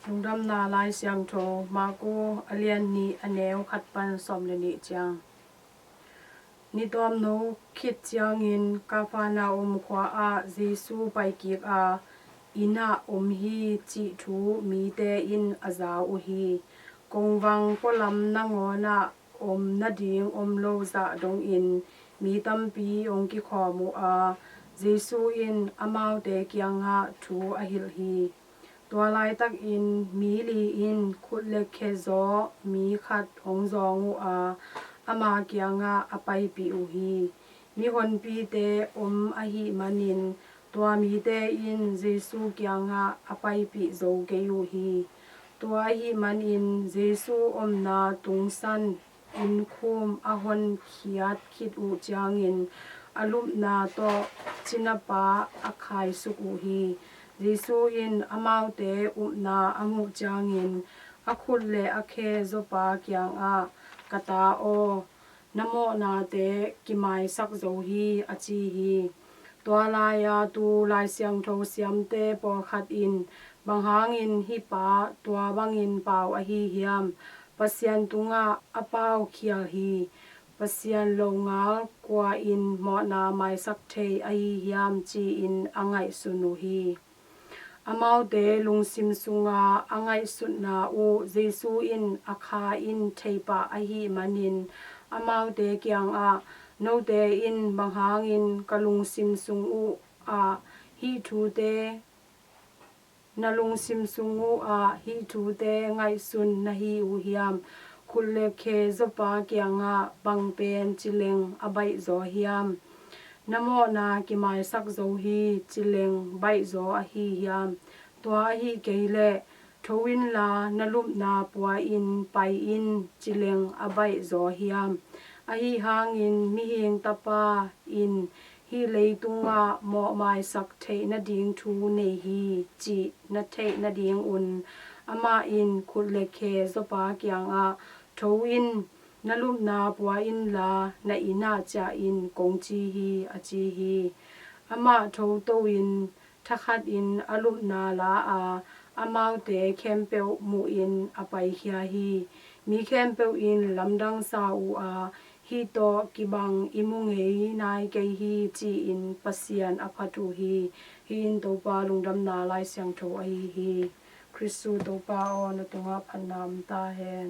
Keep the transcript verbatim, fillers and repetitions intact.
Lungdamna Lai Siangtho, Marku a lian nih, a neu khat pan sawm le nih ciang. Ni tawmno khit ciangin Kapernaum khua ah Jesu paikik a, inn ah om hi cih thu mite in a za uh hi. Kongvang pualam nangawn ah om nading om lo zah dongin mi tampi hong kikhawm uh a, Jesu in amaute kiangah thu a hilh hi. Tua laitakin mi li in khut le khe zaw mi khat hong zawng uh a, ama kiangah a paipih uh hi. Mihonpite om ahih manin tua mite in Jesu kiangah a paipih zo kei uh hi. Tua ahih manin Jesu omna tungsan innkhum a honkhiat khit uh ciangin a lupna tawh cinapa a khaisuk uh hi. Jesu in amaute upna a muh ciangin a khut le a khe zawpa kiangah, "Ka ta aw, na mawhnate kimaisak zo hi," a ci hi. Tua lai-a tu Lai Siangtho siamte pawlkhat in, "Bang hangin hih pa tua bangin pau ahi hiam? Pasian tungah a pau khial hi. Pasian longal kua in mawhna maisak thei ahi hiam?" ci-in a ngaihsun uh hi. Amaute lungsim sunga a ngaihsutna uh Jesu in a kha in theipah ahih manin amaute kiangah, "Note in bang hangin ka lungsim sung uh ah hih thute, na lungsim sung uh ah hih thute ngaihsun na hi uh hiam? Khut le khe zawpa kiangah bang pen cileng a baihzaw hiam? Na mawhna kimaisak zo hi, cileng baihzaw ahi hiam? Tua ahi kei leh tho inla na lupna pua-in pai in, cileng a baihzaw hiam? Ahi hangin Mihing Tapa in hih leitungah mawhmaisak theih nading thu nei hi, cih na theih nadingun amah in khut le khe zawpa kiangah, tho in, na lupna pua inla na inn ah ciah in, kong ci hi," a ci hi. Amah tho to-in thakhatin a lupna la a, amaute khempeuh muhin a paikhia hi. Mi khempeuh in lamdangsa uh a, "Hih tawh kibang i mu ngei nai kei hi," ci-in Pasian a phat uh hi. Hih in Topa lungdamna Lai Siangtho ahi hi. Khristu Topa aw, na tungah phatna om ta hen.